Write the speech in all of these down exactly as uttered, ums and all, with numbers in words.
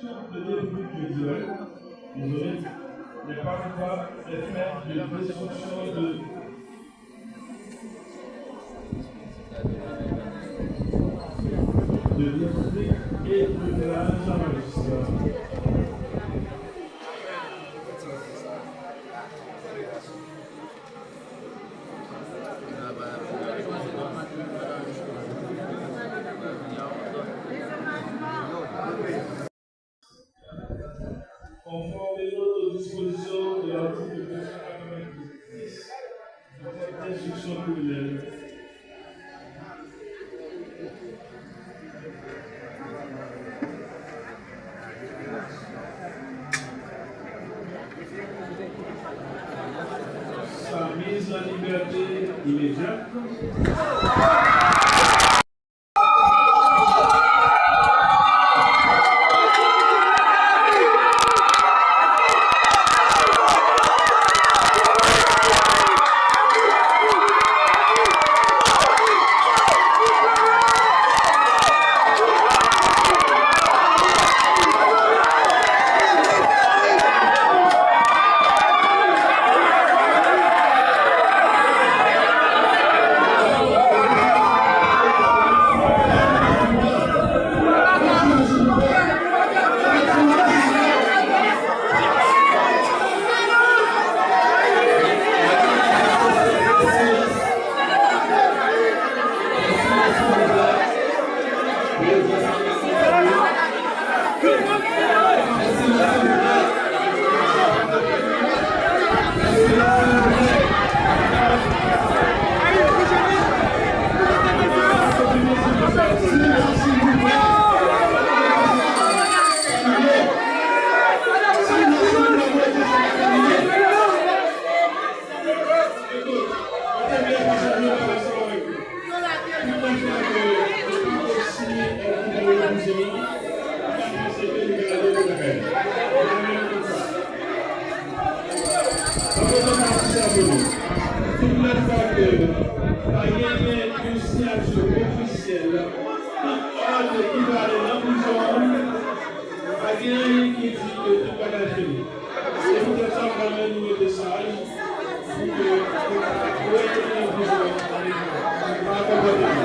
de débris culturels, désolé, n'est pas coupable des faits de destruction de, de biens publics et de dommages à magistrat. Konfòmeman o dispozisyon de l'article deux cent quatre-vingt-dix du Code d'instruction criminelle, sa mise en liberté immédiate. Tout lè sa ke pa genyen yon siyati ofisyèl nan òd ki prale nan prizon an, pa gen anyen ki di ke tout bagay fini. Se poutèt sa, m ta renmen nou rete saj pou ke nou pa wè nou nan prizon pa konpòte nou.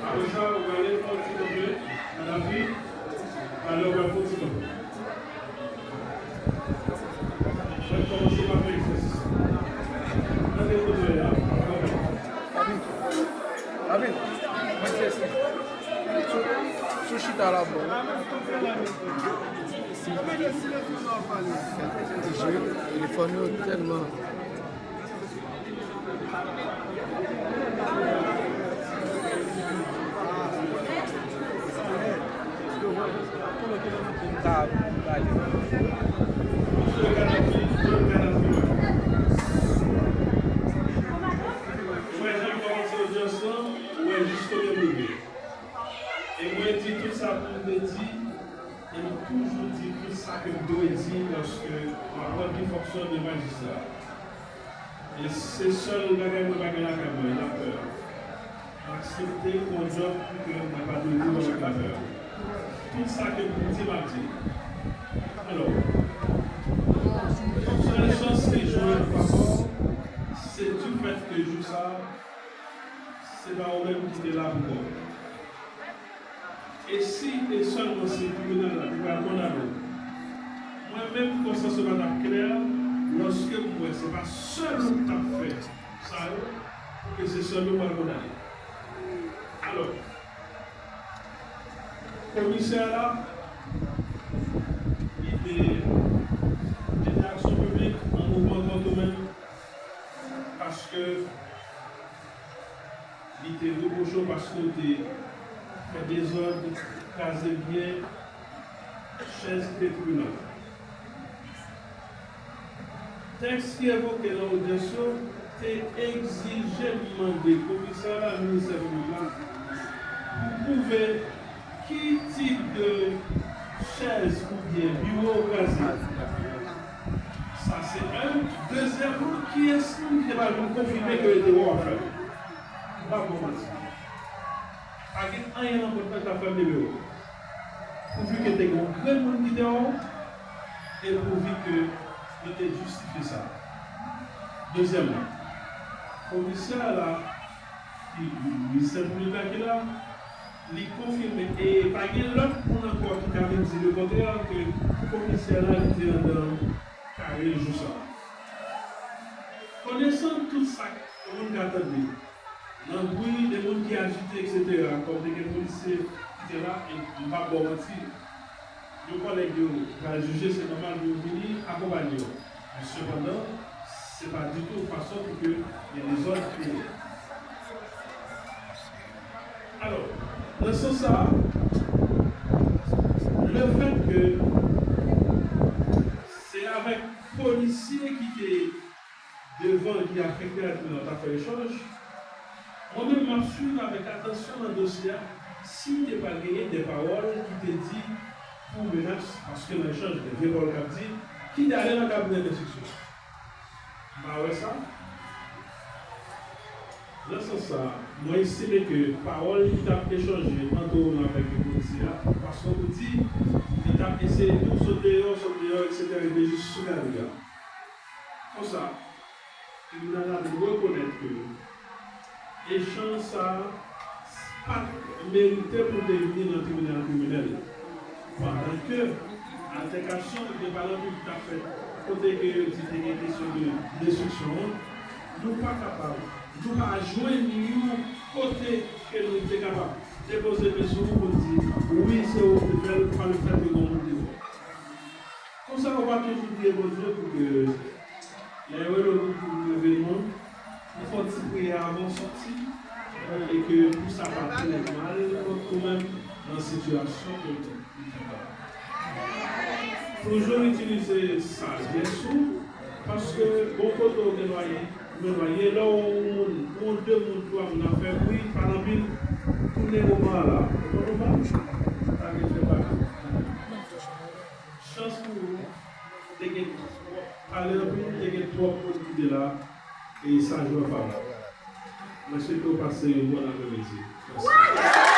Apre sa, ou prale fè yon ti kanpe nan lavi, alè ou pral fè yon ti kanpe. Mwen kòmanse pa fè egzèsis. Gade kote w ye a, ap kanpe. David, mwen se sou, sou chita la, bro. Telefòn yo tèlman. Mwen, jan m kòmanse odyans lan, ou wè jis kote m rive. E mwen di tout sa pou m te di, e m toujou di tout sa ke m dwe di lòske m ap ranpli fonksyon de majistra. E se sèl bagay mwen pa gen lakay mwen, lapè. M aksepte yon djòb ke mwen pa dwe viv avèk lapè. Tout sa ke m pou di, m ap di. Alò, sèl chans ke jwenn ankò, se di fèt ke jou sa a, se pa ou menm ki te la pou kò. E si e sèlman si tribinal la te pral kondane w, mwen menm konsyans mwen pa t ap klè lòske m wè se pa sèl ou k t ap fè sa yo, ke se sèl ou pral kondane. Alò, komisè a la, li te mete aksyon piblik an mouvman kont ou menm, paske li te repwoche w paske w te fè dezòd, kraze byen, chèz ki te tribinal. Tèks ki evoke nan odyans yo te egzije, mande komisè a, ministè piblik la, pou pwouve ki tip de chèz oubyen biwo yo kraze. Sa se youn. Dezyèmman, kiyès moun ki te pral vin konfime ke yo te wè w ap fè l? M p ap ba w manti. Pa gen anyen nan pòt la ki t ap fè m leve w. Pouvi ke te gen yon grenn moun ki te wè w, e pouvi ke yo te jistifye sa. Dezyèmman, komisè a la, ki, ministè piblik la ki la, li konfime, e pa gen lòt moun ankò ki ka vin di lekontrè, ke komisè a la, li te anndan kare jou sa a. Konesan tout sa ke moun ka tande, nan bri, de moun ki ajite, etsetera, kòm te gen polisye ki te la, e m p ap ba w manti, yo kòlèg yo pral jije, se nòmal pou yo vini akonpanye w. Men sepandan, se pa ditou fason pou ke gen dezòd kreye. Alò, nan sans sa a, lefèt ke se avèk polisye ki te devan ki afekte a, ki nan t ap fè echanj, mwen menm m ap swiv avèk atansyon nan dosye a si te pral genyen de pawòl ki te di pou menas, paske nan echanj gen vye pawòl k ap di, ki te ale nan kabinè denstriksyon. M pa wè sa. Nan sans sa a, mwen estime ke pawòl ki t ap echanje ant ou menm avèk polisye a, paske ou di, li t ap eseye di w sot deyò, sot deyò, etsetera, rive jis sou gari a. Konsa, tribinal la vin rekonèt ke echanj sa a pa t merite pou te vini nan tribinal kriminèl. Pandan ke altèkasyon oubyen palanpi ki t ap fèt, kote ke yo di te gen kesyon de destriksyon an, nou pa kapab, nou pa jwenn yon kote ke nou te kapab depoze men sou ou pou n di, wi, se ou ki te fè l, pa lefèt ke gen yon moun ki fè l. Konsa, ou pa toujou priye Bondye pou ke lè yo rele w pou leve non, ou fè yon ti priyè avan w sòti, e ke pou sa pa tounen mal kont ou menm nan sitiyasyon ke w te. Toujou itilize sajès ou, paske bon kote w gen dwa ye, ou gen dwa ye, lè w wè yon moun, yon de moun, twa moun ap fè bri, pale anpil, tounen moman an la. Ou konn moman? Sa gen fè bagay. Chans pou ou, te gen twòp, pale anpil, te gen twòp moun ki te la, e sa jwe pa la. Mwen swete w pase yon bon apremidi. Mèsi.